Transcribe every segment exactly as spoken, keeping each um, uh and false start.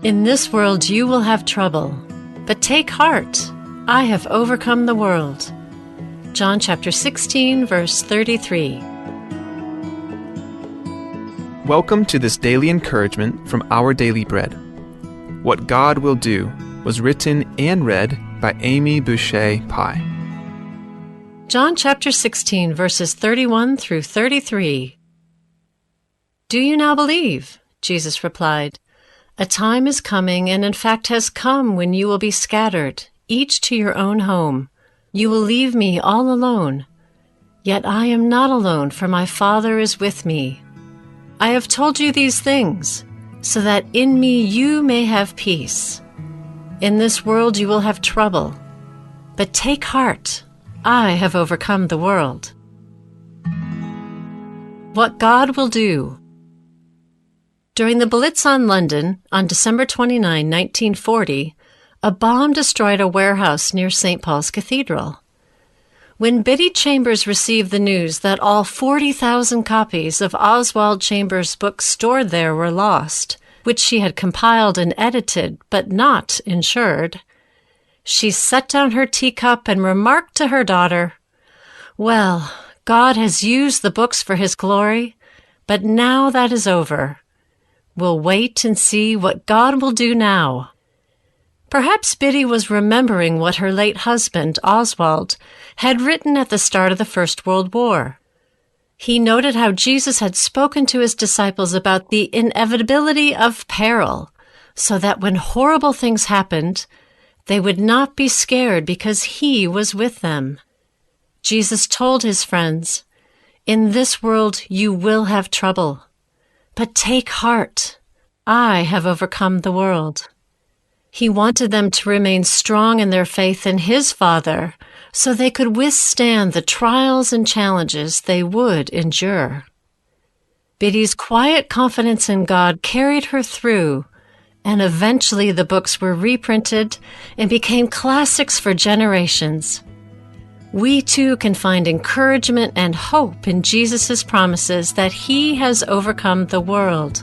In this world you will have trouble, but take heart. I have overcome the world. John chapter sixteen, verse thirty-three. Welcome to this daily encouragement from Our Daily Bread. What God Will Do was written and read by Amy Boucher Pye. John chapter sixteen, verses thirty-one through thirty-three. "Do you now believe?" Jesus replied. "A time is coming, and in fact has come, when you will be scattered, each to your own home. You will leave me all alone. Yet I am not alone, for my Father is with me. I have told you these things, so that in me you may have peace. In this world you will have trouble, but take heart. I have overcome the world." What God Will Do. During the Blitz on London on December twenty-ninth, nineteen forty, a bomb destroyed a warehouse near Saint Paul's Cathedral. When Biddy Chambers received the news that all forty thousand copies of Oswald Chambers' books stored there were lost, which she had compiled and edited but not insured, she set down her teacup and remarked to her daughter, "Well, God has used the books for his glory, but now that is over. We'll wait and see what God will do now." Perhaps Biddy was remembering what her late husband, Oswald, had written at the start of the First World War. He noted how Jesus had spoken to his disciples about the inevitability of peril, so that when horrible things happened, they would not be scared because he was with them. Jesus told his friends, "In this world you will have trouble, but take heart. I have overcome the world." He wanted them to remain strong in their faith in his Father so they could withstand the trials and challenges they would endure. Biddy's quiet confidence in God carried her through, and eventually the books were reprinted and became classics for generations. We too can find encouragement and hope in Jesus' promises that he has overcome the world.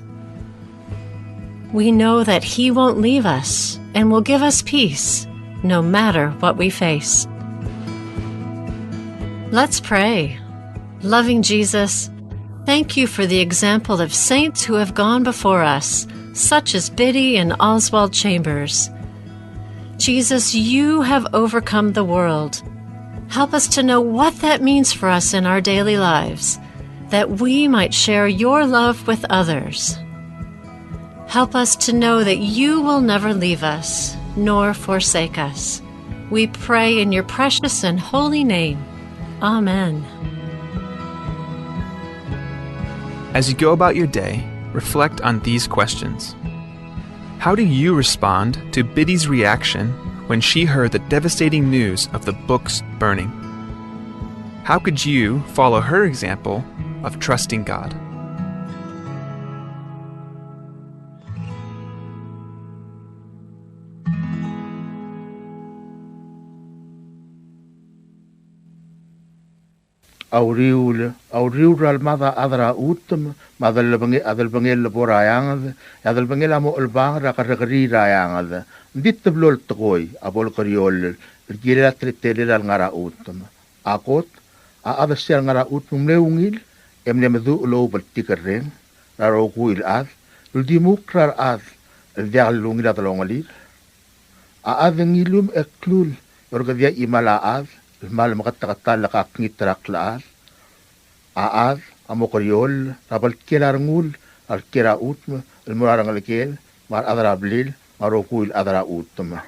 We know that he won't leave us and will give us peace, no matter what we face. Let's pray. Loving Jesus, thank you for the example of saints who have gone before us, such as Biddy and Oswald Chambers. Jesus, you have overcome the world. Help us to know what that means for us in our daily lives, that we might share your love with others. Help us to know that you will never leave us nor forsake us. We pray in your precious and holy name. Amen. As you go about your day, reflect on these questions. How do you respond to Biddy's reaction when she heard the devastating news of the books burning? How could you follow her example of trusting God? A uriul, a uriul er a lemad a chad er a chutem, me a delebenge-, a delebengel a bo er a eanged, e a delebengel a mo chelebangel er a kerrekeriil er a eanged. Ng di teblo el tekoi a bo lekeriolel el kirel a teletelel a lengar er a chutem. A kot, a chad er sel ngar er a chutem ng mle ungil e mle meduch el oubltikerreng er a rokui el chad, el uldimukl er a rechad el diak lungil a delongelir. A chad e ng ngilumech e klul e orrekedii a chimal a chad el kmal meketeketang el kakngit er a klechad. A chad a mo kerioll er a bltkil a rengul er a lekiei er a chutem el mo er a rengelekel me a rechad er a blil me a rokui el chad er a chutem.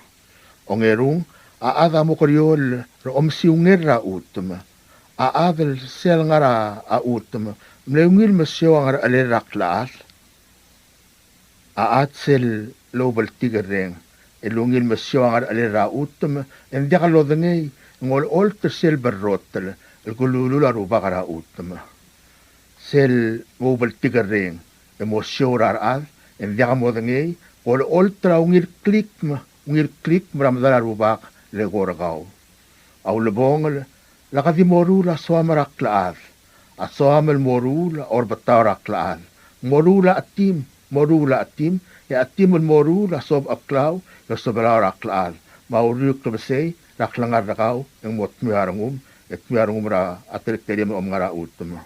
Ongerung, a chad a mo kerioll er a omesiungel er a chutem. A chad er sel ngar er a chutem ng mle ungil mesiou a ngerechelel er a klechad. A chad sel loubltikerreng el ungil mesiou a ngerechelel er a chutem e ng diak lodengei e ng olecholt er sel berrotel el kelulul a rubak er a chutem. Sel mo oubltikerreng e mo siou er a rechad e ng diak modengei e ng olecholt er a ungil klikm, ungil klikm er a medal a rubak el eko er kau. A ulebongel, lak di moruul a soam er a klechad. A soam el moruul a orbetau er a klechad. Moruul a chetim, moruul a chetim, E a team el moruul a sobecheklau, e sobelau er a klechad. Me a uriul klebesei er a klengar er kau, e ng mo dmeu a rengum, e dmeu a rengum er a teletelem el omngar a chutem.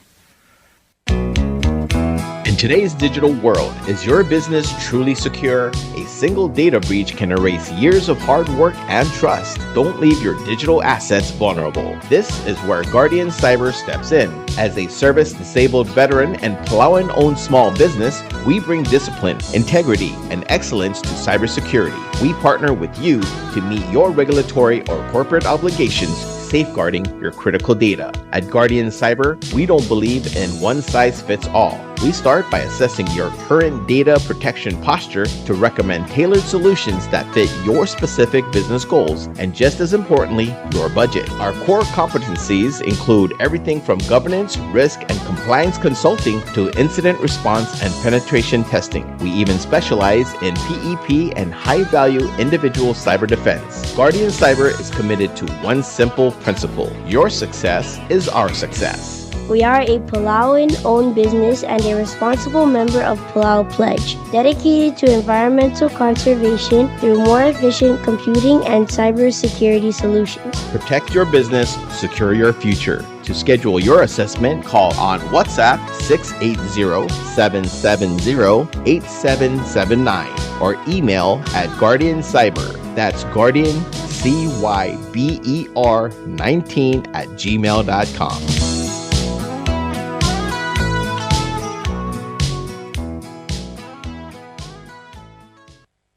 In today's digital world, is your business truly secure? A single data breach can erase years of hard work and trust. Don't leave your digital assets vulnerable. This is where Guardian Cyber steps in. As a service-disabled veteran and Palauan-owned small business, we bring discipline, integrity, and excellence to cybersecurity. We partner with you to meet your regulatory or corporate obligations, safeguarding your critical data. At Guardian Cyber, we don't believe in one size fits all. We start by assessing your current data protection posture to recommend tailored solutions that fit your specific business goals and, just as importantly, your budget. Our core competencies include everything from governance, risk, and compliance consulting to incident response and penetration testing. We even specialize in P E P and high-value individual cyber defense. Guardian Cyber is committed to one simple principle: your success is our success. We are a Palauan-owned business and a responsible member of Palau Pledge, dedicated to environmental conservation through more efficient computing and cybersecurity solutions. Protect your business, secure your future. To schedule your assessment, call on WhatsApp six eight zero, seven seven zero, eight seven seven nine or email at Guardian Cyber. That's Guardian C Y B E R nineteen at gmail dot com.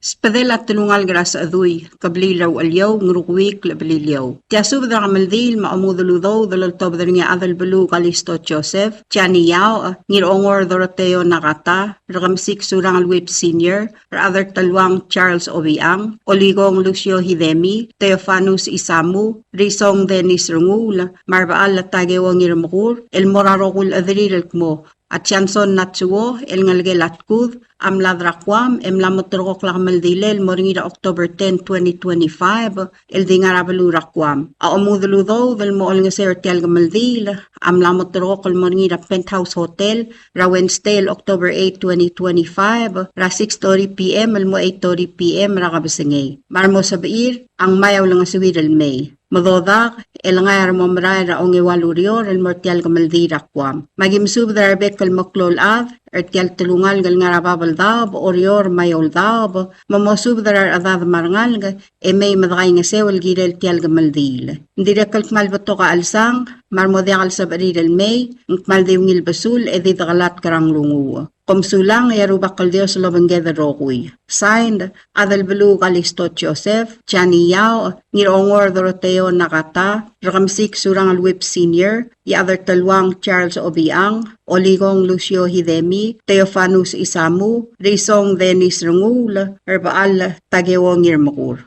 Sbedel a telungalek er a Sechedui, kebliil er a Ucheliou, Ngerukeuikl, Beliliou. Tia subed er a kemeldiil me a omudel udoud el oltobed er ngii a Adelbeluu Kalisto Joseph, Jani Yaoch, Ngirongor Doroteo Nakata, Rekemesik Surangel Whipps Senior, Rechad er Teluang Charles Obichang, Olikong Lucio Hidemi, Theofanus Isamu, Risong Dennis Renguul, me a Rebechall Takeo Ngirmekur, el mo er a rokui el chederir el kmo a Johnson Natsuo el ngelekel a Tkud a mlad er a Guam, e mla mo terrekokl a kemeldilel el mo er ngii er a October ten, twenty twenty-five, el di ngar er a beluu er a Guam. A omudel udoud el mo olengeseu er tia el kemeldiil a mla mo terrekokl el mo er ngii er a Penthouse Hotel er a Wednesday el October eight, twenty twenty-five, er a six thirty P M el mo eight thirty P M er a kebesengei. Me a re mo sebechir a ngmai a ulengeseuir el mei. Me dodak el ngai a re mo merael er a ongeua el ureor el mo er tia el kemeldiil er a Guam. Me aki mesubed er a rebek el meklou el chad er tia el telungalek el ngar er a bab el daob, Oreor me a eou el daob, me mosubed er a rechedad me a rengalek e mei me dekaingeseu el kirel tia el kemeldiil. Ng dirrek el kmal betok a chelsang, me a re mo diak el sebechir el mei, ng kmal di ungil besul e di dekelatk er a nglunguuch. Kom sulang, e a Rubak el Dios lobengked el rokui. Signed, Adelbeluu Kalisto Joseph, Jani Yaoch, Ngirongor Doroteo Nakata, Rekemesik Surangel Whipps Senior, Iechad er Teluang Charles Obichang, Olikong Lucio Hidemi, Theofanus Isamu, Risong Dennis Renguul, Rebechall Takeo Ngirmekur.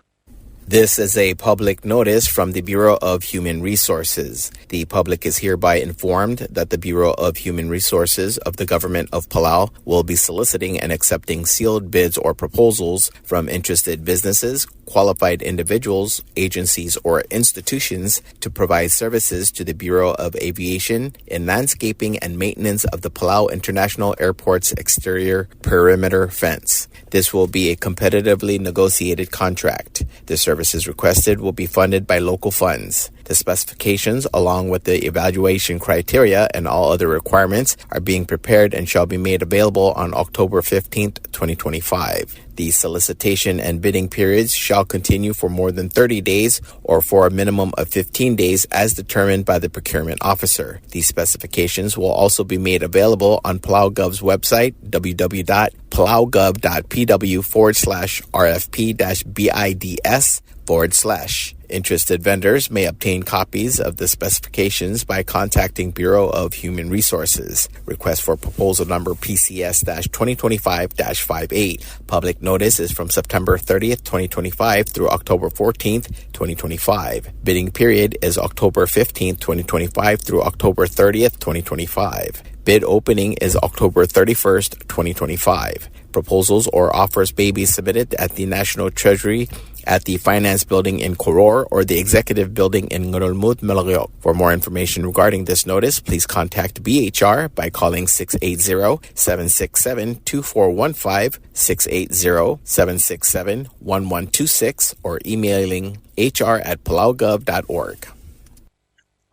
This is a public notice from the Bureau of Human Resources. The public is hereby informed that the Bureau of Human Resources of the Government of Palau will be soliciting and accepting sealed bids or proposals from interested businesses, qualified individuals, agencies, or institutions to provide services to the Bureau of Aviation in landscaping and maintenance of the Palau International Airport's exterior perimeter fence. This will be a competitively negotiated contract. The services requested will be funded by local funds. The specifications, along with the evaluation criteria and all other requirements, are being prepared and shall be made available on October fifteenth, twenty twenty-five. The solicitation and bidding periods shall continue for more than thirty days or for a minimum of fifteen days as determined by the procurement officer. These specifications will also be made available on PalauGov's website, W W W dot palaugov dot P W forward slash R F P dash B I D S forward slash. Interested vendors may obtain copies of the specifications by contacting Bureau of Human Resources. Request for proposal number P C S dash twenty twenty-five dash five eight. Public notice is from September thirtieth, twenty twenty-five through October fourteenth, twenty twenty-five. Bidding period is October fifteenth, twenty twenty-five through October thirtieth, twenty twenty-five. Bid opening is October thirty-first, twenty twenty-five. Proposals or offers may be submitted at the National Treasury at the Finance Building in Koror or the Executive Building in Ngerulmud, Melekeok. For more information regarding this notice, please contact B H R by calling six eight zero, seven six seven, two four one five, six eight zero, seven six seven, one one two six, or emailing H R at palaugov dot org.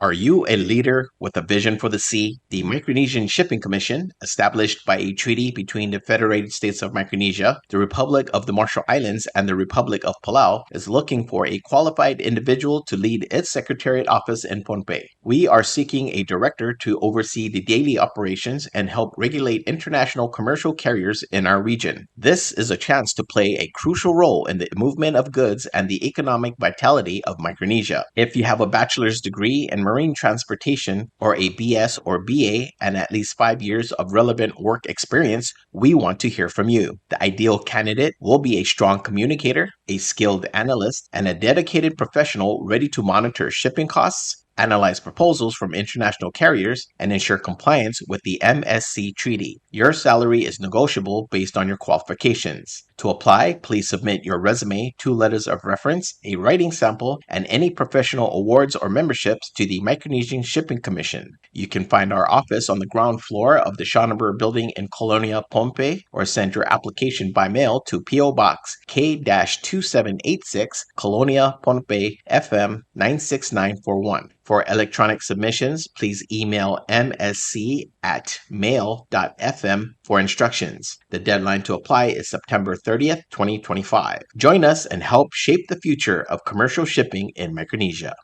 Are you a leader with a vision for the sea? The Micronesian Shipping Commission, established by a treaty between the Federated States of Micronesia, the Republic of the Marshall Islands, and the Republic of Palau, is looking for a qualified individual to lead its secretariat office in Pohnpei. We are seeking a director to oversee the daily operations and help regulate international commercial carriers in our region. This is a chance to play a crucial role in the movement of goods and the economic vitality of Micronesia. If you have a bachelor's degree in marine transportation or a B S or B A and at least five years of relevant work experience, we want to hear from you. The ideal candidate will be a strong communicator, a skilled analyst, and a dedicated professional ready to monitor shipping costs, analyze proposals from international carriers, and ensure compliance with the M S C Treaty. Your salary is negotiable based on your qualifications. To apply, please submit your resume, two letters of reference, a writing sample, and any professional awards or memberships to the Micronesian Shipping Commission. You can find our office on the ground floor of the Schonenberg Building in Kolonia, Pohnpei, or send your application by mail to P O Box K dash two seven eight six, Kolonia, Pohnpei, F M nine six nine four one. For electronic submissions, please email M S C at mail dot F M for instructions. The deadline to apply is September thirtieth, twenty twenty-five. Join us and help shape the future of commercial shipping in Micronesia.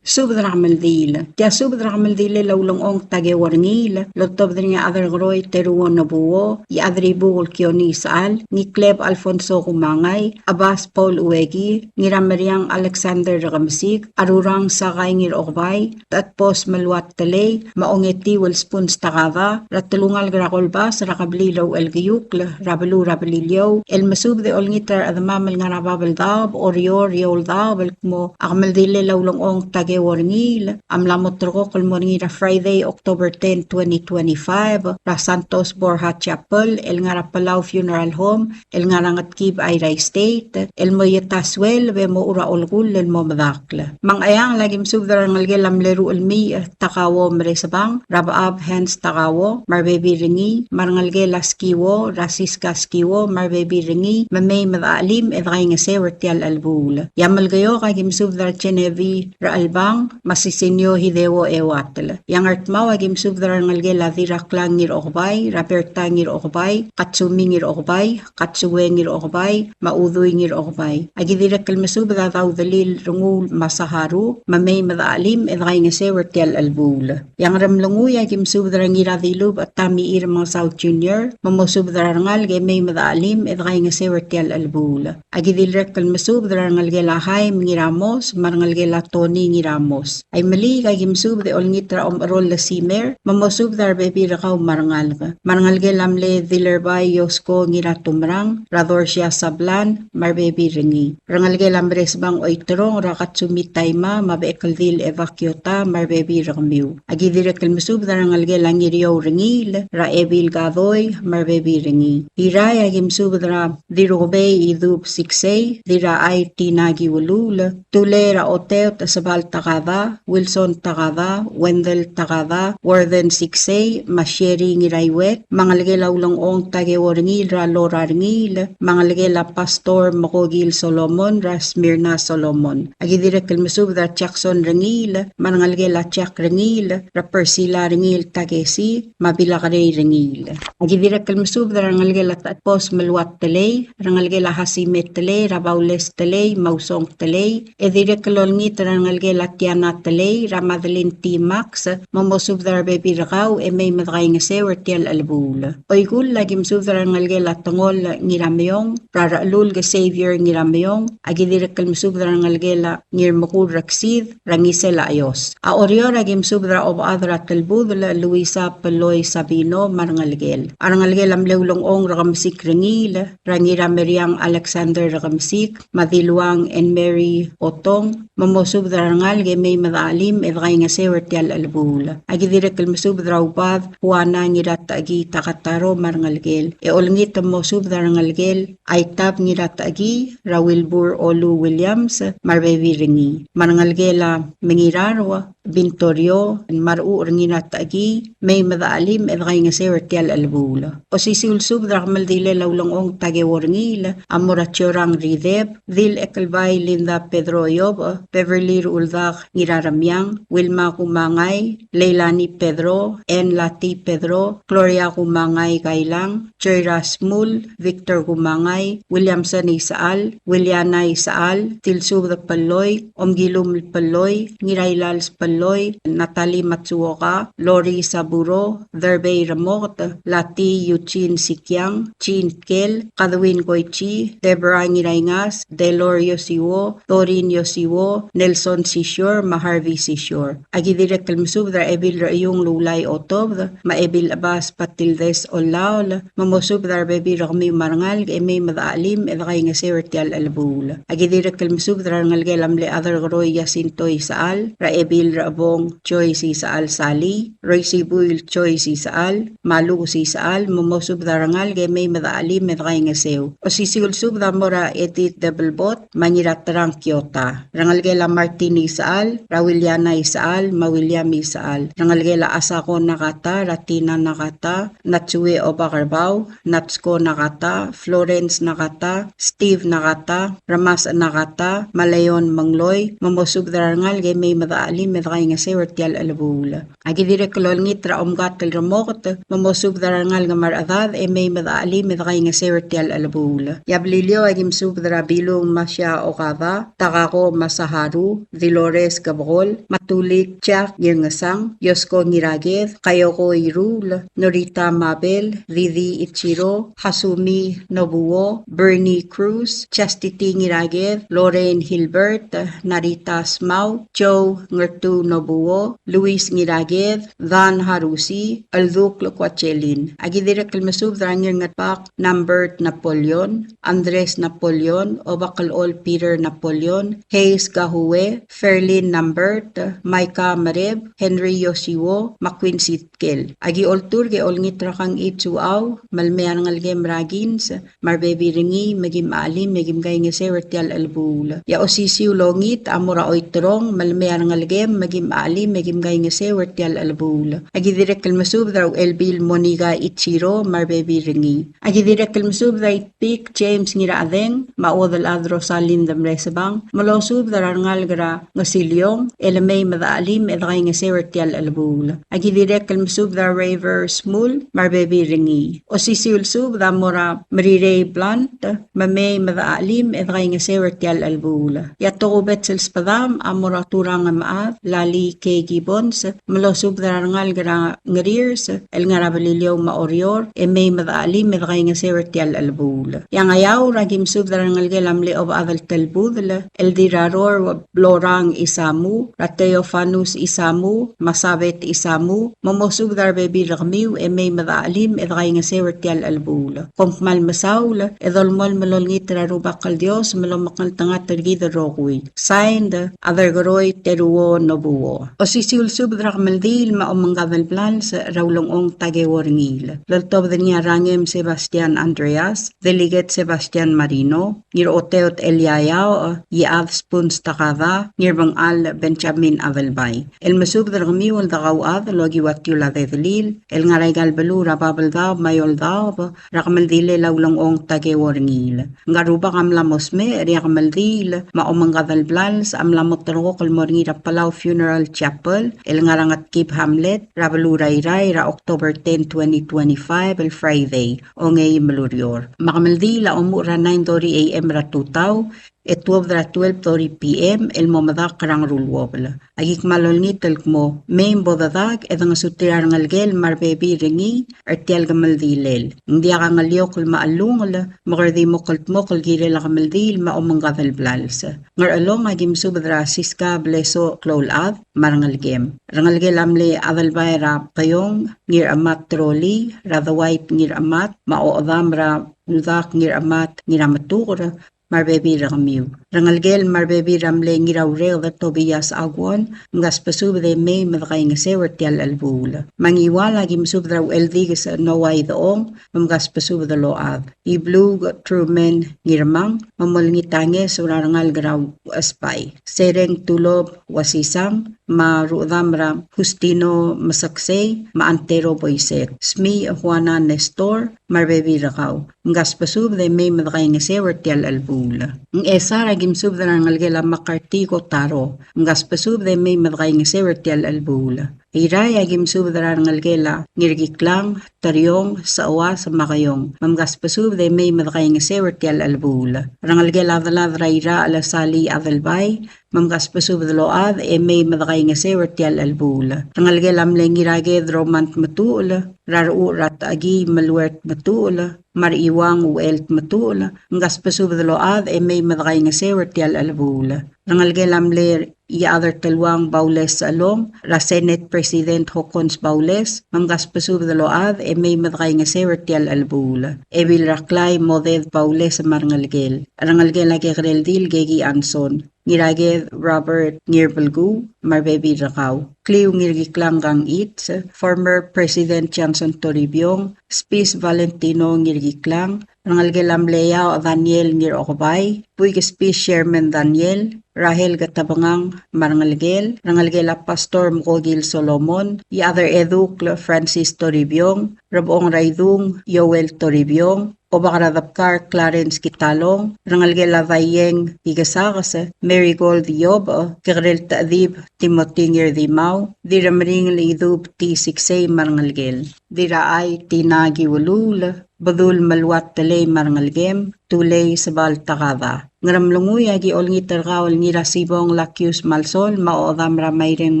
Subed er a kemeldiil. Tia subed er a kemeldiil el Ulengchong Takeo Rengiil, el oltobed er ngii a Aderkeroi Teruo Nobuo, Iechadribukel Kione Isechal, Ngikleb Alfonso Kumangai, Abas Paul Ueki, Ngirameriang Alexander Rekemesik, Arurang Sakai Ngirokebai, Tatbos Meluat Telei, me a Ongetiu el Spuns Takada, er a telungalek er a Kolbas, er a kebliil er a Uchelkeiukl, er a beluu er a Beliliou, el mesubed e olengit er a rechedemam el ngar er a Babeldaob, Oreor, Eouldaob, el kmo a kemeldiil el Ulengchong Takeo Rengiil a mla mo terrekokl el mo er ngii er a Friday, October ten, twenty twenty-five, er a Santos Borja Chapel, el ngar er a Palau Funeral Home, el ngar er a Ngetkib, Airai State, el mo ieta sueleb e mochu er a olekull el mo medakl. Me a Ngcheangel a ki mesubed er a rengelekel a mle Ruchelmiich Takao Meresebang, er a Bechab Hans Takao, me a rebebil er ngii, me a rengelekel a Skiwo, er a Siska Skiwo, me a rebebil er ngii, me mei me dechachelim e dekaingeseu er tia el chelebuul. E a Melekeok a ki mesubed er a Genevieve Rechelbang, me a Sisinio Hideo Euatel. E a Ngardmau a ki mesubed er a rengelekel a Dirraklang Ngirokebai, er a Berta Ngirokebai, Katsumi Ngirokebai, Katsue Ngirokebai, me a Udui Ngirokebai. A ki dirrek el mesubed a Daudelil Renguul me a Saharu, me mei me dechachelim e dekaingeseu er tia el chelebuul. E a Ngeremlengui a ki mesubed er a Ngiradilubech Tamichir Mengesau Junior, me mosubed er a rengalek e mei me dechachelim e dekaingeseu er tia el chelebuul. A ki dirrek el mesubed er a rengelekel a Haim Ngiramos, me a rengelekel a Tony Ngiramos. A Imeliik a ki mesubed e olengit er a Omecherol el Simer, me mosubed er a rebebil er kau me a rengalek. Me a rengelekel a mle Dilerbai Yosko Ngiratumerang, er a Dorsia Sablan, me a rebebil er ngii. Rengelekel a Meresbang Oiterong, er a Katsumi Taima, me a Bechekeldil Eva Kiota, me a rebebil er kemiu. A ki dirrek el mesubed er a rengelekel a Ngiriou Rengiil, er a Ebil Kadoi, me a rebebil er ngii. Irrai a ki mesubed er a Dirukebei Idub Siksei, Dirrachai Tina Kiuluul, Tulei er a Oteot Sebal Takada, Wilson Takada, Wendell Takada, Warden Siksei, me a Sherry Ngiraiwet, me a ngelekel a Ulengchong Takeo Rengiil, er a Lora Rengiil, me a ngelekel a Pastor Mokokil Solomon, er a Smyrna Solomon. A ki dirrek el mesubed er a Jackson Rengiil, me a rengelekel a Jack Rengiil, er a Persila Rengiil Takesi, me a Bilakerei Rengiil. A ki dirrek el mesubed er a rengelekel a Tatbos Meluat Telei, rengelekel a Hasime Telei, er a Baules Telei, me a Usong Telei, e dirrek el olengit er a rengelekel a Tiana Telei, er a Madeline T. Max, me mosubed er a rebebil er kau, e mei me dekaingeseu er tia el chelebuul. Oikull a ki mesubed er a rengelekel a Tengol Ngirameong, er a Rechelulk Xavier Ngirameong, a ki dirrek el mesubed er a rengelekel a Ngirmekur Reksid, er a Ngisel a Chios. A Oreor a ki mesubed er a Obechad er a Telbudel, Luisa Peloi Sabino, me a rengelekel. A rengelekel a mle Ulengchong Rekemesik Rengiil, er a Ngirameriang Alexander Rekemesik, me a Diluang and Mary Otong, me mosubed er a rengalek rengalek e mei me dechelim e dekaingeseu er tia el chelebuul. Aki dirrek el mesubed er a Ubad Juana Ngiratechekii Takataro me a rengelekel. E olengit el mosubed er a rengelekel Aitab Ngiratechekii, er a Wilbur Olu Williams, me a rebebil er ngii. Me a rengelekel a Mengirarua Bintorio, me a Rechucher Ngiratechekii, mei me dechelim e dekaingeseu er tia el chelebuul. Osisiu el subed er a kemeldilel a Ulengchong Takeo Rengiil, a mo er a Chiorang Rideb, Dil Ekelbai Linda Pedro Iobech, Beverly Ruldak Ngiraremiang, Wilma Kumangai, Leilani Pedro, Ann Lati Pedro, Gloria Kumangai Kailang, Joyra Smul, Victor Kumangai, Williamson Isechal, Williana Isechal, Tilsubed Pelloi, Omkilum Pelloi, Ngirailals Pelloi, Natalie Matsuoka, Lori Saburo, Derbei Remoket, Lati Eugene Sikiang, Jean Tkel, Kadwin Koichi, Deborah Ngiraingas, Delor Yosiwo, Dorin Yosiwo, Nelson Sisior, me a Harvey Sisior. Aki dirrek el mesubed er a Ebil er a Iung Lulai Otobed, me a Ebil Chebas Patildes Olaol, me mosubed er a rebebil er kemiu me a rengalek e mei me dechelim e dekaingeseu er tia el chelebuul. Aki dirrek el mesubed er a rengelekel a mle Aderkeroi Jacinto Isechal, er a Ebil er a Chebong Joyce Isechal Sali, Roisibuil Joyce Isechal, me a Lukes Isechal, me mosubed er a rengalek e mei me dechelim e dekaingeseu. Osisiu el subed a mo er a Edith Debelbot, me a Ngiraterang Kiota. Rengelekel a Martin Isechal, er a Wiliana Isechal, me a William Isechal. Rengelekel a Asako Nakata, er a Tina Nakata, Natsue Obakerbau, Natsko Nakata, Florence Nakata, Steve Nakata, Remas Nakata, me a Leon Mengloi, me mosubed er a rengalek e mei me dechelim e dekaingeseu er tia el chelebuul. Aki dirrek el olengit er a Omkatel Remoket, me mosubed er a rengalek me a rechedad e mei me dechelim e dekaingeseu er tia el chelebuul. E a Beliliou aki mesubed er a Bilung Masia Okada, Takako Masaharu, Dilores Kebekol, me a Tulik Jack Ngirngesang, Yosko Ngiraked, Kayoko Iruul, Norita Mabel, Didi Ichiro, Hasumi Nobuo, Bernie Cruz, Chastity Ngiraked, Lorraine Hilbert, Narita Smau, Joe Ngertu Nobuo, Luis Ngiraked, Dan Harusi, Elduk Lekuachelin. Aki dirrek el mesubed er a Ngirngetbak Nambert Napoleon, Andres Napoleon, Obakelol Peter Napoleon, Hayes Gahue, Ferlin Nambert, Micah Mereb, Henry Yosiwo, me a Quincy Tkel. Aki olturk e olengit er a Kang Itsuau, me le mei a rengelekem er a Kins, me a rebebil er ngii, me kim chelim, me kim kaingeseu er tia el chelebuul. E a osisiu el ongit a mo er a Oiterong, me le mei a rengelekem, me kim chelim, me kim kaingeseu er tia el chelebuul. Aki dirrek el mesubed er a Uchelbil Monica Ichiro, me a rebebil er ngii. Aki dirrek el mesubed er a Itpik James Ngirachedeng, me a Uodelchad Rosalind Mresebang, me losubed er a rengalek er a Ngesiliong, e le mei me dechelim e dekaingeseu er tia el chelebuul. Aki dirrek el mesubed er a Raver Smul, me a rebebil er ngii. Osisiu el subed a mo er a Merirei Blunt, me mei me dechelim e dekaingeseu er tia el chelebuul. E a tokubets el sbedam a mo er a Turang Mechad, Lali K. Gibbons, me losubed er a rengalek er a Ngeriers, el ngar er a Beliliou me a Oreor, e mei me dechelim e dekaingeseu er tia el chelebuul. E a Ngeaur a ki mesubed er a rengelekel a mle Obechad el Telbudel, el Dirraror Blorang Isamu, er a Theofanus Isamu, me a Sabet Isamu, me mosubed er a rebebil er kemiu, e mei me dechelim e dekaingeseu er tia el chelebuul. Kom kmal mesaul, e dolemolem el olengit er a Rubak el Dios, me lomekngeltengat er kid el rokui. Signed, Aderkeroi Teruo Nobuo. Osisiu el subed er a kemeldiil me a omengkad el blals er a Ulengchong Takeo Rengiil. Loltobed er ngii a Rangem Sebastian Andreas, Delegate Sebastian Marino, Ngiroteot Elia Iaoch, Iechad Spuns Takada, Ngirbengchall Benjamin Adelbai. El mesubed er kemiu el dekauchad el okiu a tiul a dedelil el ngar er aika el beluu er a Babeldaob me a Eouldaob, er a kemeldilel a Ulengchong Takeo Rengiil. Ngka el rubak a mla mo smecher e a kemeldiil me a omengkad el blals a mla mo terrekokl el mo er ngii er a Palau Funeral Chapel el ngar er a Ngetkib Hamlet er a beluu er a Irrai er a October ten, twenty twenty-five, el Friday, ongeim el ureor. Me a kemeldiil a omuchel er a nine thirty A M er a tutau e tuobed er a twelve thirty P M el mo medakl er a Ngeruluobel. Aki kmal olengit el kmo mei me bo dedak e dengesuterir a rengelekel me a rebebil er ngii er tia el kemeldilel. Ng diak a ngeliokl me a chelungel, me kede di mo kldmokl el kirel a kemeldiil me a omengkad el blals. Ngerchelong a ki mesubed er a Siska Blesoch Kloulchad me a rengelekem. Rengelekel a mle Adelbai er a Keiong, Ngirchemat Troli, er a Dwight Ngirchemat, me a Ochedam er a Udak Ngirchemat, Ngirametuker, me a rebebil er kemiu. Rengelekel me a rebebil er a mle Ngiraureked Tobias Aguon, mkasbesubed e mei me dekaingeseu er tial chelebuul. Me a Ngiwal a ki mesubed er a Ucheldikes Noah Idechong, me mkasbesubed el ochad. Ibluuk Truman Ngirmang, me molengit a ngeso er a rengalek er a Uchesbai. Sereng Tulob Uasisang, me a rudam er a Justino Meseksei, me a Antero Boisek. Smiich Juana Nestor, me a rebebil er kau. Mkasbesubed e mei me dekaingeseu er tial chelebuul. Ngchesar a ki mesubed er a rengelekel a McCarthy Kotaro. Mkasbesubed e mei me dekaingeseu er tial chelebuul. Irrai a ki mesubed er a rengelekel a Ngirkiklang Teriong, Seuas, me a Keiong. Me mkasbesubed e mei me dekaingeseu er tial chelebuul. Rengelekel a delad er a Irrai el Sali Adelbai, me mkasbesubed el ochad e mei me dekaingeseu er tial chelebuul. Rengelekel a mle Ngiraked Roman Tmetuchl, er a Rechucher er a Techekii Meluert Tmetuchl, me a Rechiuang Uchel Tmetuchl, mkasbesubed el ochad e mei me dekaingeseu er tial chelebuul. Rengelekel a mle Iechad er Teluang Baules Sechelong, er a Senate President Hokkons Baules, me mkasbesubed el ochad e mei me dekaingeseu er tial chelebuul. Ebil er a Klai Moded Baules me a rengelekel. Rengelekel a Kekerel Dil Keki Anson. Ngiraked Robert Ngirbelkuu, me a rebebil er kau. Kliu Ngirkiklang Kangichi, former President Johnson Toribiong, Spis Valentino Ngirkiklang, rengelekel a mle Iaoch Daniel Ngirokebai, Buik Spis Sherman Daniel, Rahel Ketebengang me a rengelekel, rengelekel a Pastor Mkokil Solomon, Iechad er Edukl Francis Toribiong, Rebechong er a Idung Joel Toribiong, Obak er a Debkar Clarence Kitalong, rengelekel a Daieng Ikesakes, Marigold Iobech, Kekerel Techedib Timothy Ngirdimau, Dirremeringel Idub T. Siksei me a rengelekel. Dirrachai Tina Kiuluul, Bedul Meluat Telei me a rengelekem, Tulei Sebal Takada. Ngeremlengui a ki olengit er kau el Ngirasibong Lakius Malsol, me a Odam er a Maireng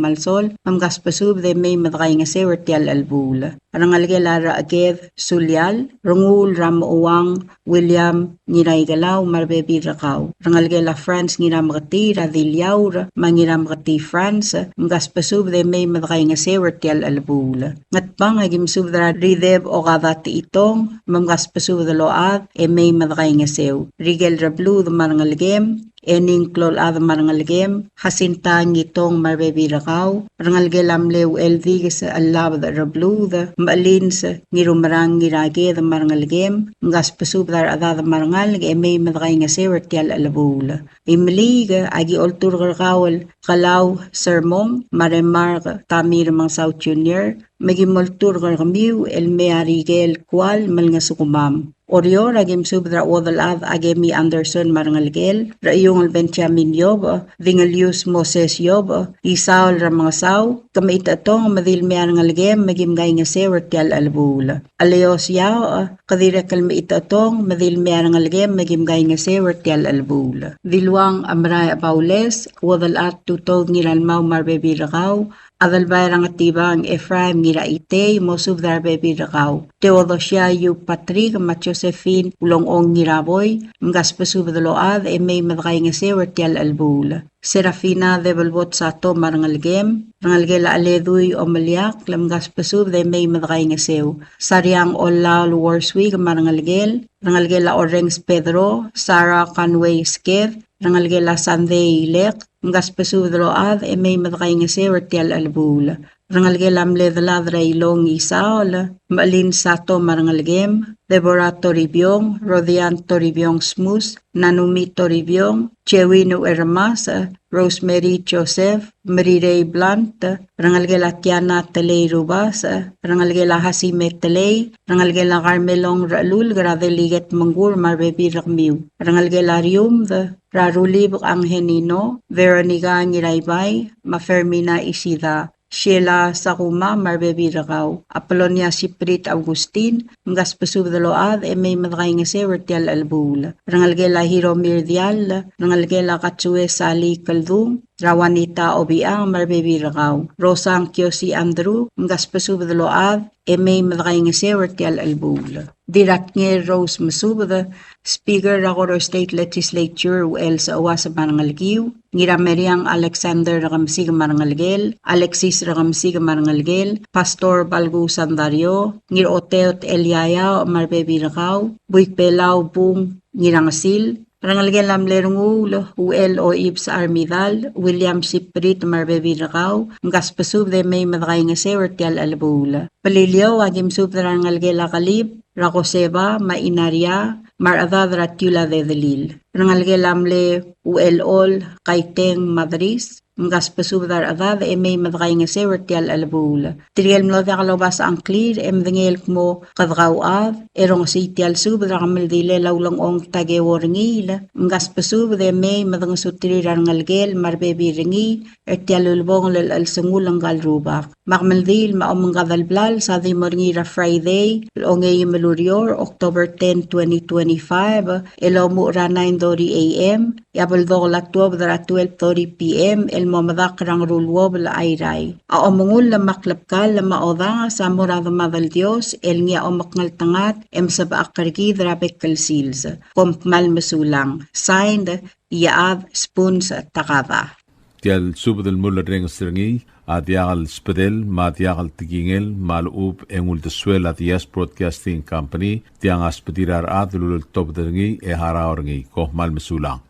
Malsol, me mkasbesubed e mei me dekaingeseu er tial chelebuul. Rengelekel a Recheked Sulial, Renguul er a Mechuang William Ngiraikelau me a rebebil er kau. Rengelekel a Franz Ngirameketii er a Diliaur me a Ngirameketii Franz, mkasbesubed e mei me dekaingeseu er tial chelebuul. Ngatpang a ki mesubed er a Rideb Okada Techitong, me mkasbesubed el ochad e mei me dekaingeseu. Rikel Rebluud me a rengelekem, Ening Klolchad me a rengelekem, Jacinta Ngitong me a rebebil er kau, rengelekel a mle Ucheldikes Chelabed Rebluud, Mechelins Ngirumerang Ngiraked me a rengelekem, mkasbesubed a rechedad me a rengalek e mei me dekaingeseu er tial chelebuul. Imeliik a ki olturk er kau el Kelau Sermong me a Remark Tamir Mengesau Junior, me ki molturk er kemiu el mei a rikel kual me lengesukemam. Oreor a ki mesubed er a Uodelchad Akemi Anderson me a rengelekel, Rechiungl Benjamin Iobech, Dingelius Moses Iobech, Isaol Remengesau, ke mechitechetong me di le mei a rengelekem me kim kaingeseu er tial chelebuul. Aleos Iaoch, ke dirrek el mechitechetong me di le mei a rengelekem me kim kaingeseu er tial chelebuul. Diluang Amrae Baules, Uodelchad Tutoud Ngiralmau me a rebebil er kau, Adelbai er a Ngetibang Ephraim Ngiraitei, mosubed er a rebebil er kau. Theodosia Yu Patrick me a Josephine Ulongong Ngiraboi, mkasbesubed el ochad e mei me dekaingeseu er tial chelebuul. Serafina Debelbot Sato me a rengelekem, rengelekel a Cheledui Omeliakl, mkasbesubed e mei me dekaingeseu. Sariang Ollaol Worswick me a rengelekel, rengelekel a Orrenges Pedro, Sarah Conway Sked, rengelekel a Sandei Ilek, mkasbesubed el ochad e mei me dekaingeseu er tial chelebuul. Rengelekel a mle Delad er a Ilong Isaol, Mechelin Sato me a rengelekem, Deborah Toribiong, Rodian Toribiong Smus, Nanumi Toribiong, Jewin Uchermas, Rosemary Joseph, Merirei Blunt, rengelekel a Tiana Telei Rubas, rengelekel a Hasime Telei, rengelekel a Carmelong Rechelulk er a Deliket Mengkur me a rebebil er kemiu, rengelekel a Riumd, er a Rulibek Angenino, Veronica Ngiraibai, me a Fermina Isida, Sheila Sakuma me a rebebil er kau, Apolonia Siprit Augustin, mkasbesubed el ochad e mei me dekaingeseu er tial chelebuul. Rengelekel a Hiromir Diall, rengelekel a Katsue Sali Keldung, er a Juanita Obichang me a rebebil er kau, Rosang Kiosi Andrew, mkasbesubed el ochad e mei me dekaingeseu er tial chelebuul. Dirratngel Rose Mesubed, Speaker er a Koror State Legislature Uchel Seuas me a rengelekiu, Ngirameriang Alexander Rekemesik me a rengelekel, Alexis Rekemesik me a rengelekel, Pastor Balku Sandario, Ngiroteot Eliaiao me a rebebil er kau, Buik Belau Bung Ngirangesil, Rengelekel a mle Renguul, Uchel Oibs Armidal, William Siprit me a rebebil er kau, mkasbesubed e mei me dekaingeseu er tia el chelebuul. Beliliou, aki mesubed er a rengelekel a Kelib, er a Koseba, me a Inaria, me a rechedad er a Tiula Dedelil. Rengelekel a mle Uchelchol, Kaiteng, Madris, mkasbesubed a rechedad e mei me dekaingeseu er tia el chelebuul. Tirke el mlo diak lobasech a ngklir e medengei el kmo kede kauchad, e rongesii tia el subed er a kemeldiil er a Ulengchong Takeo Rengiil, mkasbesubed e mei me dengesuterir a rengelekel me a rebebil er ngii, er tia el ulebongel el chelsengul ngka el rubak. Me a kemeldiil me a omengkad el blals a di mo er ngii er a Friday, el ongeim el ureor, October ten, twenty twenty-five, el omuchel er a nine thirty A M, e a beldokel a tuobed er a twelve thirty P M, el mo medakl er a Ngeruluobel er a Airai. A omengull me a klebkall me a odanges a mo er a Demad el Dios, el ngii a omekngeltengat, e mesebechakl er kid er a bek el sils. Kom kmal mesulang. Signed, Iechad Spuns Takada. Tia el subed el mulerrenges er ngii a diak el sbedel me a diak el tekingel me a lechub e ng uldesuel a Diaz Broadcasting Company, tiang a sbedir a rechad el uleltobed er ngii e harau er ngii. Kom kmal mesulang.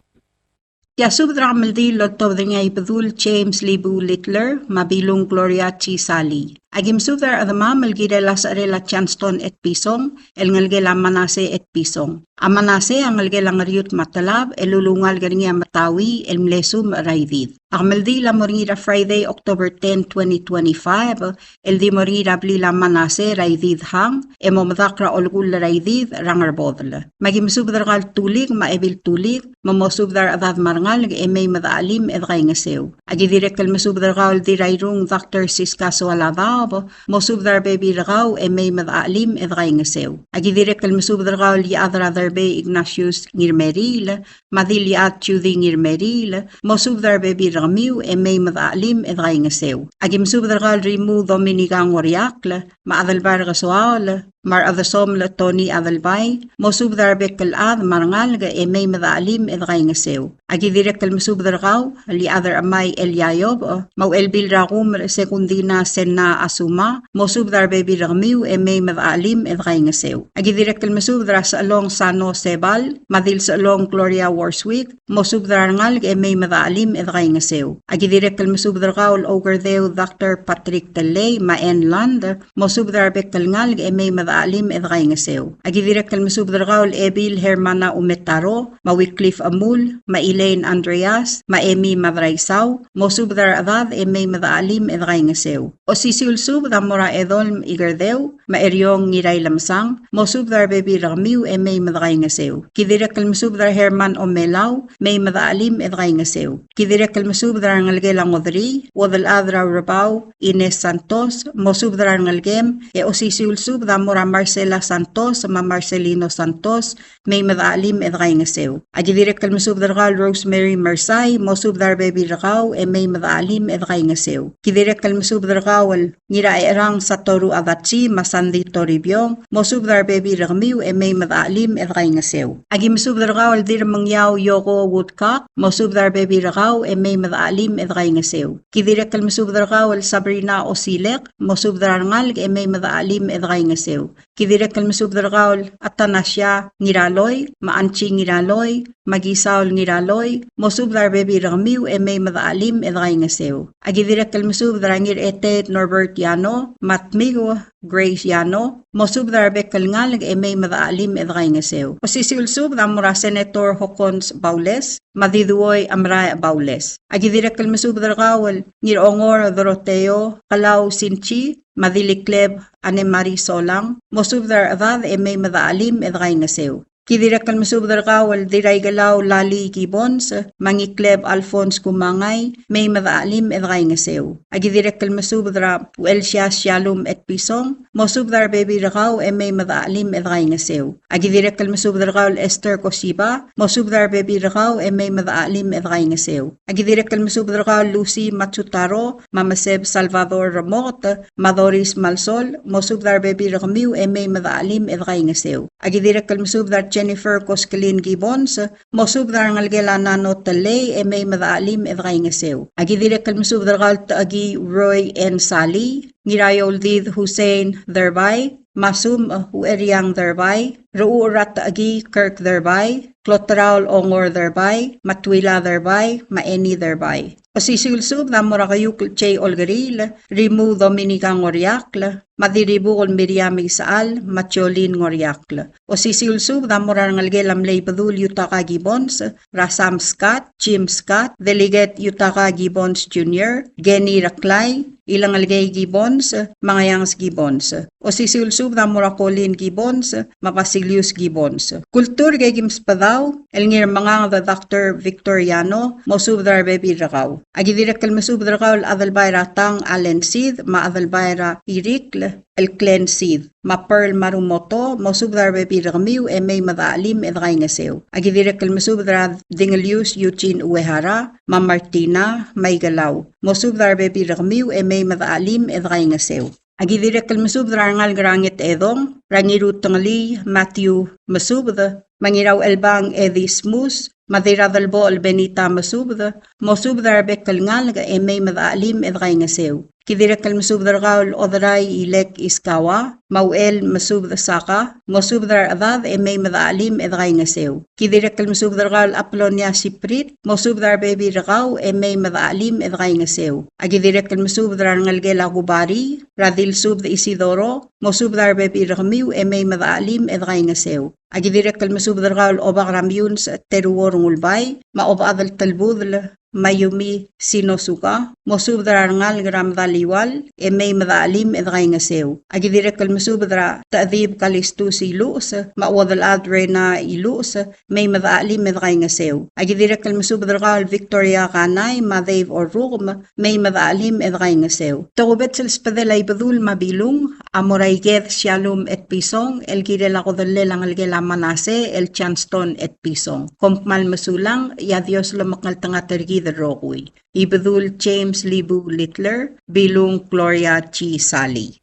Tia subed er a kemeldiil el oltobed er ngii a Ibedul James Libu Littler me a Bilung Gloria G. Sali. Aki mesubed er a rechedemam el kirel a secherel a Johnston Etpison, el ngelekel a Manase Etpison. A Manase a ngelekel a Ngeriut me a Telab, el ulungalek er ngii a Metaui, el mle sumech er a Idid. A kemeldiil a mo er ngii er a Friday, October ten, twenty twenty-five, el di mo er ngii er a blil a Manase er a Idid Hang, e mo medakl er a olekull er a Idid er a Ngerbodel. Me aki mesubed er kau el Tulik me a Ebil Tulik, me mosubed er a rechedad me a rengalek e mei me dechelim e dekaingeseu. Aki dirrek el mesubed er kau el Dirairung Doctor Siska Soaladaob, mosubed er a rebebil er kau e mei me dechelim e dekaingeseu. Aki dirrek el mesubed er kau el Iechad er a Derbei Ignatius Ngirmeriil, me a Dil Iechad Judy Ngirmeriil, mosubed er a rebebil er kemiu e mei me dechelim e dekaingeseu. Aki mesubed er kau el Rimu Dominica Ngoriakl, me a Adelbai er a Kesoaol, me a Rechedesomel Tony Adelbai, mosubed er a rebek el chad me a rengalek e mei me dechelim e dekaingeseu. Aki dirrek el mesubed er kau el Iechad er a Chemai Eliaiob, me a Uchelbil er a Kumer Sekundina Senna Asuma, mosubed er a rebebil er kemiu e mei me dechelim e dekaingeseu. Aki dirrek el mesubed er a Sechelong Sano Sebal, me a Dil Sechelong Gloria Worswick, mosubed er a rengalek e mei me dechelim e dekaingeseu. Aki dirrek el mesubed er kau el Oukerdeu Doctor Patrick Tellei, me a Ann Land, mosubed er a rebek el ngalek e mei me dechelim e dekaingeseu. Aki dirrek el mesubed er kau el Ebil Hermana Umetaro, me a Wycliffe Amul, me a Elaine Andreas, me a Emi Madraisau, mosubed er a rechedad e mei me dechelim e dekaingeseu. Osisiu el subed a mo er a Edolm Ikerdeu, me a Eriong Ngirailemesang, mosubed er a rebebil er kemiu e mei me dekaingeseu. Ki dirrek el mesubed er a Herman Omelau, mei me dechelim e dekaingeseu. Ki dirrek el mesubed er a rengelekel a Ngodrii, Uodelchad er a Urebau, Ines Santos, mosubed er a rengelekem, e osisiu el subed a mo er a Marcela Santos, me a Marcelino Santos, mei me dechelim e dekaingeseu. Aki dirrek el mesubed er kau el Rosemary Mersai, mosubed er a rebebil er kau e mei me dechelim e dekaingeseu. Ki dirrek el mesubed er kau el Ngiracherang Satoru Adachi, me a Sandy Toribiong, mosubed er a rebebil er kemiu e mei me dechelim e dekaingeseu. Aki mesubed er kau el Dirremengiau Yoko Woodcock, mosubed er a rebebil er kau e mei me dechelim e dekaingeseu. Ki dirrek el mesubed er kau el Sabrina Osilek, mosubed er a rengalek e mei me dechelim e dekaingeseu. Ki dirrek el mesubed er kau el Atanasia Ngiraloi, me a Anchi Ngiraloi, me a Kisaul Ngiraloi, mosubed er a rebebil er kemiu e mei me dechelim e dekaingeseu. Aki dirrek el mesubed er a Ngircheteet Norbert Yano, me a Tmiku Grace Yano, mosubed er a rebek el ngalek e mei me dechelim e dekaingeseu. Osisiu el subed a mo er a Senator Hokkons Baules, me a Diduoi Amrae Baules. Aki dirrek el mesubed er kau el Ngirongor Doroteo Kelau Sinchi, me a Dilikleb Anne Marie Solang, mosubed er a rechedad e mei me dechelim e dekaingeseu. Ki dirrek el mesubed er kau el Diraikelau Lali Gibbons, me a Ngikleb Alphonse Kumangai, mei me dechelim e dekaingeseu. Aki dirrek el mesubed er a Uchelsias Shalom Etpison, mosubed er a rebebil er kau e mei me dechelim e dekaingeseu. Aki dirrek el mesubed er kau el Esther Kosiba, mosubed er a rebebil er kau e mei me dechelim e dekaingeseu. Aki dirrek el mesubed er kau el Lucy Matsutaro, me a Meseb Salvador Remoket, me a Doris Malsol, mosubed er a rebebil er kemiu e mei me dechelim e dekaingeseu. Aki dirrek el mesubed er a Jennifer Koskelin Gibbons, mosubed er a rengelekel a Nano Telei e mei me dechelim e dekaingeseu. Aki dirrek el mesubed er kau el Techekii Roy N. Sali, Ngiraioldid Hussein Derbai, me a Sumech Ueriang Derbai, Rechucher er a Techekii Kirk Derbai, Kloteraol Ongor Derbai, me a Twila Derbai, me a Eni Derbai. Osisiu el subed a mo er a Keiukl J. Olkeriil, Rimuu Dominica Ngoriakl, me a Dirribukel Miriam Isechal, me a Jolin Ngoriakl. Osisiu el subed a mo er a rengelekel a mle Ibedul Yutaka Gibbons, er a Sam Scott, Jim Scott, Delegate Yutaka Gibbons Junior, Kenny Reklai, Ilengelkei Gibbons, me a Ngaianges Gibbons. Osisiu el subed a mo er a Colin Gibbons, me a Basilius Gibbons. Kultur, ke ki mesbedau el Ngirmenganged Doctor Victoriano, mosubed er a rebebil er kau. A ki dirrek el mesubed er kau el Adelbai er a Tang Allen Sid, me a Adelbai er a Irikl el Glenn Sid, me a Pearl Marumoto, mosubed er a rebebil er kemiu e mei me dechelim e dekaingeseu. A ki dirrek el mesubed er a Dingelius Eugene Uehara, me a Martina, me a Ikelau, mosubed er a rebebil er kemiu e mei me dechelim e dekaingeseu. A ki dirrek el mesubed er a rengalek er a Ngetedong, er a Ngirutengelii Matthew Mesubed, me a Ngirauchelbang Eddie Smus, me a Dirradelbochel Benita Mesubed, mosubed er a rebek el ngalek e mei me dechelim e dekaingeseu. Ki dirrek el mesubed er kau el Oderai Ilek Iskawa, me a Uchel Mesubed Saka, mosubed er a rechedad e mei me dechelim e dekaingeseu. Ki dirrek el mesubed er kau el Apolonia Siprit, mosubed er a rebebil er kau e mei me dechelim e dekaingeseu. A ki dirrek el mesubed er a rengelekel a Kubari, er a Dilsubed Isidoro, mosubed er a rebebil er kemiu e mei me dechelim e dekaingeseu. A ki dirrek el mesubed er kau el Obak er a Meyuns Teruo Rengulbai, me a Obechad el Telbudel Mayumi Sinosuka, mosubed er a rengalek er a Medaliual, e mei me dechelim e dekaingeseu. A ki dirrek el mesubed er a Techedib Kalistus Iluches, me a Uodelchad Rena Iluches, mei me dechelim e dekaingeseu. A ki dirrek el mesubed er kau el Victoria Kanai, me a Dave Orrukem, mei me dechelim e dekaingeseu. Tokubets el sbedel a Ibedul me a Bilung, a mo er a Iked Shalom Etpison, el kirel a kodellel a ngelekel a Manase, el Johnston Etpison. Kom kmal mesulang, e a Dios lomekngeltengat er kid el rokui. Ibedul James Libu Littler, Bilung Gloria G. Salii.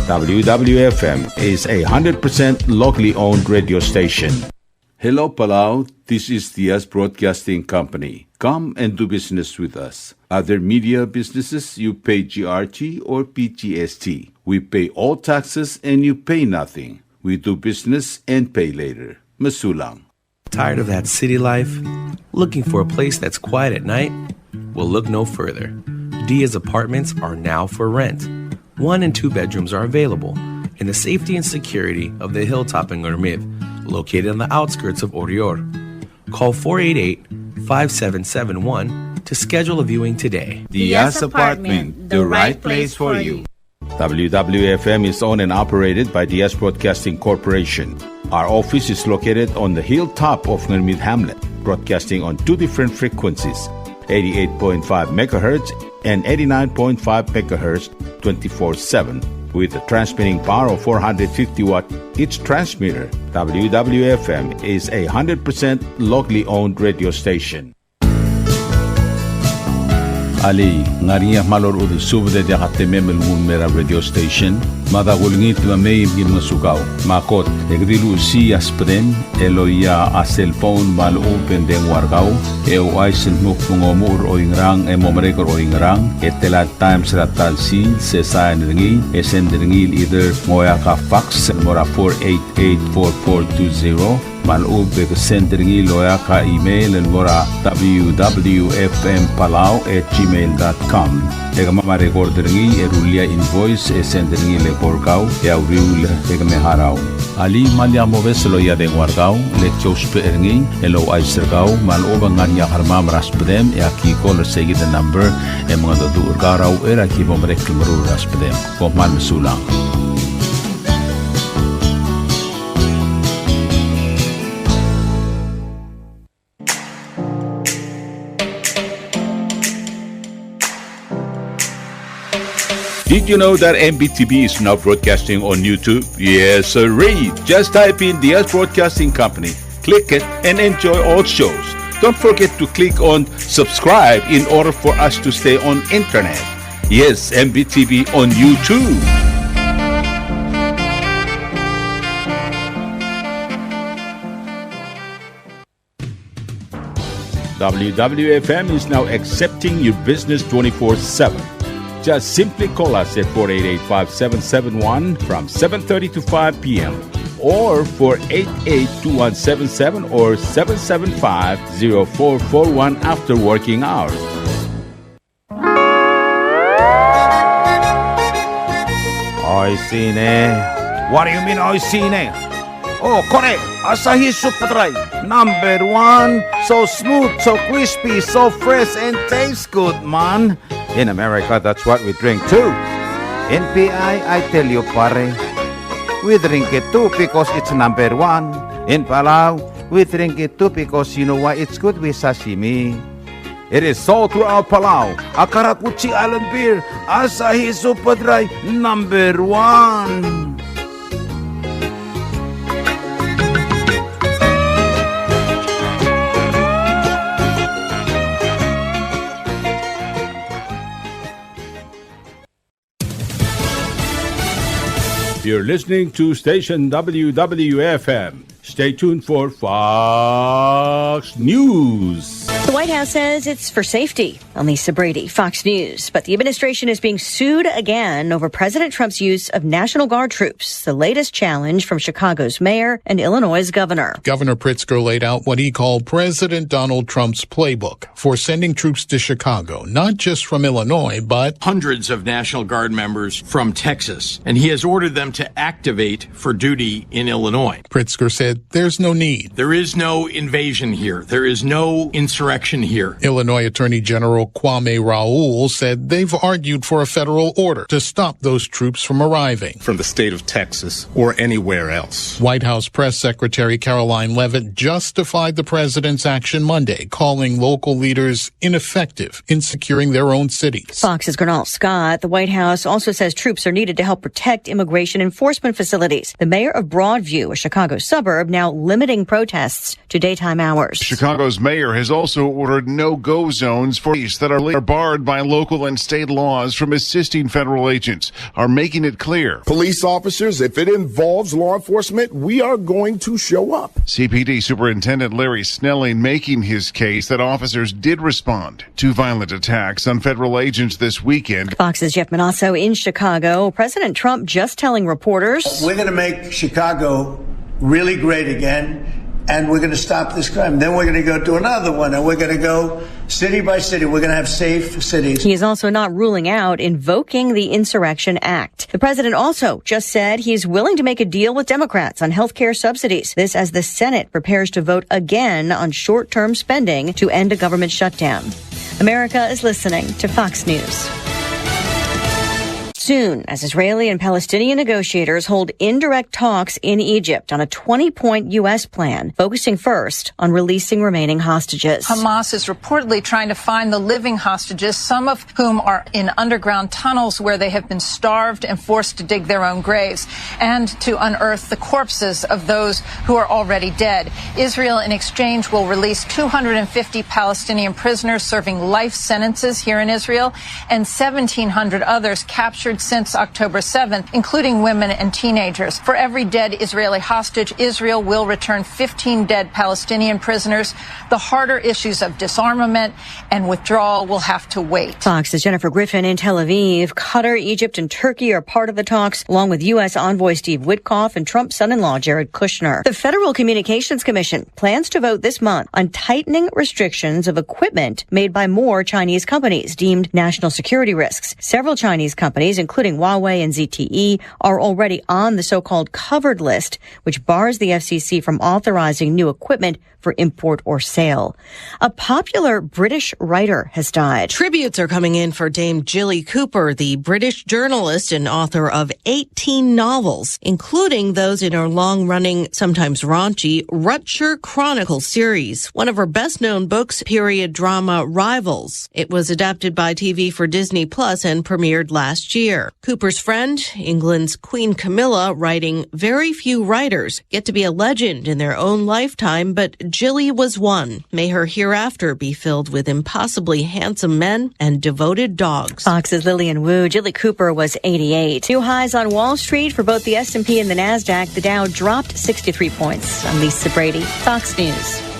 W W F M is a hundred percent locally owned radio station. Hello, Palau. This is Diaz Broadcasting Company. Come and do business with us. Other media businesses, you pay G R T or P G S T. We pay all taxes and you pay nothing. We do business and pay later. Mesulang. Tired of that city life? Looking for a place that's quiet at night? Well, look no further. Diaz Apartments are now for rent. One and two bedrooms are available in the safety and security of the hilltop in Ngermid, located on the outskirts of Oreor. Call four eight eight, five seven seven one to schedule a viewing today. Diaz Apartment, the right place for you. W W F M is owned and operated by Diaz Broadcasting Corporation. Our office is located on the hilltop of Ngermid Hamlet, broadcasting on two different frequencies, eighty-eight point five megahertz and eighty-nine point five megahertz, twenty-four seven, with a transmitting power of four hundred fifty watt each transmitter. W W F M is a hundred percent locally owned radio station. Alii, ng ngar er ngii a kmal orechudel subed e diak a temem el nguu el mei er a radio station? Mada kulengit me mei me ki ngosukau. Me a kot, e ke di luchesii a subedem el oia a cellphone me a lechub e ng dengua er kau, e ouchais el dmu kmo ng omuchel er oingerang e mo merek er oingerang, e tela el times er a ta el sils, e sain er ngii, e send er ngii el either ng oeak a fax el mo er a four eight eight four four two zero, me a lechub e ke send er ngii el oeak a email el mo er a W W F M Palau at gmail dot com. E kemam a record er ngii e rullii a invoice e send er ngii el eko er kau e a uriul e ke me harau. Alii, me lak mobes el oia dengua er kau, le ki ousbech er ngii el ouchais er kau me a lechub e ng ngar er ngii a kermam er a subedem e aki call er seikid el number e mengedecheduch er kau er a uchei er a ki bo merek el meruul er a subedem. Kom kmal mesulang. Did you know that M B T V is now broadcasting on YouTube? Yes, sirree. Just type in Diaz Broadcasting Company, click it, and enjoy all shows. Don't forget to click on subscribe in order for us to stay on internet. Yes, M B T V on YouTube. W W F M is now accepting your business twenty-four seven. Just simply call us at four eight eight, five seven seven one from seven thirty to five p m, or four eight eight, two one seven seven or seven seven five, zero four four one after working hours. Oishii ne. What do you mean, oishii ne? Oh, kore, Asahi Super Dry, number one. So smooth, so crispy, so fresh, and tastes good, man. In America, that's what we drink too. In P I, I tell you, pare, we drink it too because it's number one. In Palau, we drink it too because you know why? It's good with sashimi. It is sold throughout Palau. A karakuchi island beer, Asahi Super Dry, number one. You're listening to station W W F M. Stay tuned for Fox News. The White House says it's for safety. I'm Lisa Brady, Fox News. But the administration is being sued again over President Trump's use of National Guard troops, the latest challenge from Chicago's mayor and Illinois' governor. Governor Pritzker laid out what he called President Donald Trump's playbook for sending troops to Chicago, not just from Illinois, but hundreds of National Guard members from Texas. And he has ordered them to activate for duty in Illinois. Pritzker said there's no need. There is no invasion here. There is no insurrection here. Illinois Attorney General Kwame Raoul said they've argued for a federal order to stop those troops from arriving. From the state of Texas or anywhere else. White House Press Secretary Karoline Leavitt justified the president's action Monday, calling local leaders ineffective in securing their own cities. Fox's Gurnal Scott. The White House also says troops are needed to help protect immigration enforcement facilities. The mayor of Broadview, a Chicago suburb, now limiting protests to daytime hours. Chicago's mayor has also ordered no-go zones for police that are barred by local and state laws from assisting federal agents, are making it clear. Police officers, if it involves law enforcement, we are going to show up. C P D Superintendent Larry Snelling making his case that officers did respond to violent attacks on federal agents this weekend. Fox's Jeff Monosso in Chicago. President Trump just telling reporters, we're gonna make Chicago really great again, and we're gonna stop this crime. Then we're gonna go do another one, and we're gonna go city by city. We're gonna have safe cities. He is also not ruling out invoking the Insurrection Act. The president also just said he's willing to make a deal with Democrats on health care subsidies. This as the Senate prepares to vote again on short-term spending to end a government shutdown. America is listening to Fox News. Soon, as Israeli and Palestinian negotiators hold indirect talks in Egypt on a twenty-point U S plan, focusing first on releasing remaining hostages. Hamas is reportedly trying to find the living hostages, some of whom are in underground tunnels where they have been starved and forced to dig their own graves, and to unearth the corpses of those who are already dead. Israel, in exchange, will release two hundred fifty Palestinian prisoners serving life sentences here in Israel and seventeen hundred others captured since October seventh, including women and teenagers. For every dead Israeli hostage, Israel will return fifteen dead Palestinian prisoners. The harder issues of disarmament and withdrawal will have to wait. Fox's Jennifer Griffin in Tel Aviv. Qatar, Egypt, and Turkey are part of the talks, along with U S envoy Steve Witkoff and Trump's son-in-law Jared Kushner. The Federal Communications Commission plans to vote this month on tightening restrictions of equipment made by more Chinese companies deemed national security risks. Several Chinese companies, including Huawei and Z T E, are already on the so-called covered list, which bars the F C C from authorizing new equipment for import or sale. A popular British writer has died. Tributes are coming in for Dame Jilly Cooper, the British journalist and author of eighteen novels, including those in her long-running, sometimes raunchy, Rutshire Chronicles series. One of her best-known books, period drama Rivals. It was adapted by T V for Disney Plus and premiered last year. Cooper's friend, England's Queen Camilla, writing, very few writers get to be a legend in their own lifetime, but Jilly was one. May her hereafter be filled with impossibly handsome men and devoted dogs. Fox's Lillian Wu. Jilly Cooper was eighty-eight. New highs on Wall Street for both the S and P and the Nasdaq. The Dow dropped sixty-three points. I'm Lisa Brady, Fox News.